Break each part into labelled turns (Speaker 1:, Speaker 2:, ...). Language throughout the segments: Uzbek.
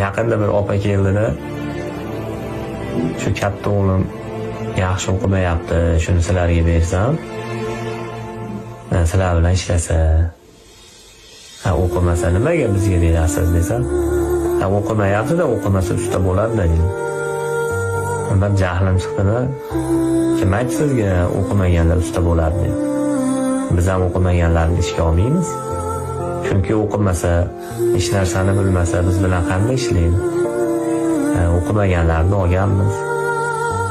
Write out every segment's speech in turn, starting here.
Speaker 1: Yaqinda bir opa keldida, "Shu katta o'g'lim yaxshi o'qimayapti, shuni sizlarga bersam, sizlar bilan ishlasa, ha, o'qimasa nimaga bizga berasiz?" desam, "Ha, o'qimayapti-da, o'qimasa usta bo'ladi-da", deydi. Undan jahlim chiqdida, "Kim aytdi sizga o'qimaganlar usta bo'ladi deb? Biz ham o'qimaganlarni ishga olmaymiz. Chunki o'qimasa, hech narsani bilmasa, biz bilan qanday ishlaydi? O'qimaganlarni olganmiz.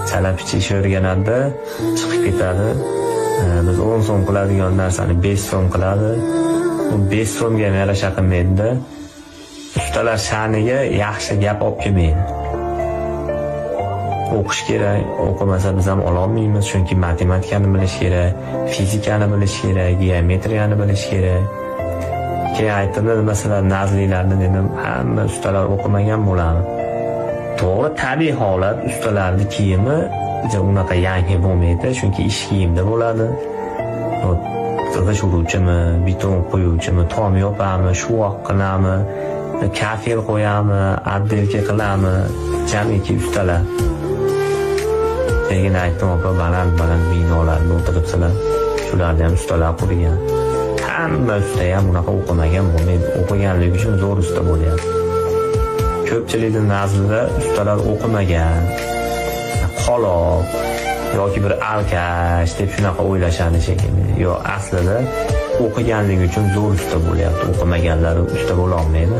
Speaker 1: Chala picha ish o'rganadi, chiqib ketadi. Biz 10 so'm qiladigan narsani 5 so'm qiladi. U 5 so'mga ham yarasha qilmaydi-da. Ustalar sha'niga yaxshi gap olib kelmaydi. O'qish kerak, o'qimasa biz ham ololmaymiz, chunki matematikani bilish kerak, fizikani bilish kerak, geometriyani bilish kerak." Keyin aytdimda, "Nima sizlar nazlilarni, dedim, hamma ustalar o'qimagan bo'ladi?" To'g'ri, tabiiy holat, ustalarni kiyimi unaqa yangi bo'lmaydi, chunki ish kiyimda bo'ladi. G'isht uruvchimi, beton quyuvchimi, tom yopami, shuvoq qilami, kafel qo'yami, отделка qilami, jamiki ustalar. Keyin aytdim, "Opa, baland baland binolarda o'tiribsizlar, shularni ham ustalar qurgan. Hamma usta ham unaqa o'qimagan bo'lmaydi, o'qiganligi uchun zo'r usta bo'lyapti." Ko'pchilikni nazdida ustalar o'qimagan, qoloq yoki bir alkash deb shunaqa o'ylashadi shekilli. Yo, aslida o'qiganligi uchun zo'r usta bo'lyapti, o'qimaganlar usta bo'lolmaydi.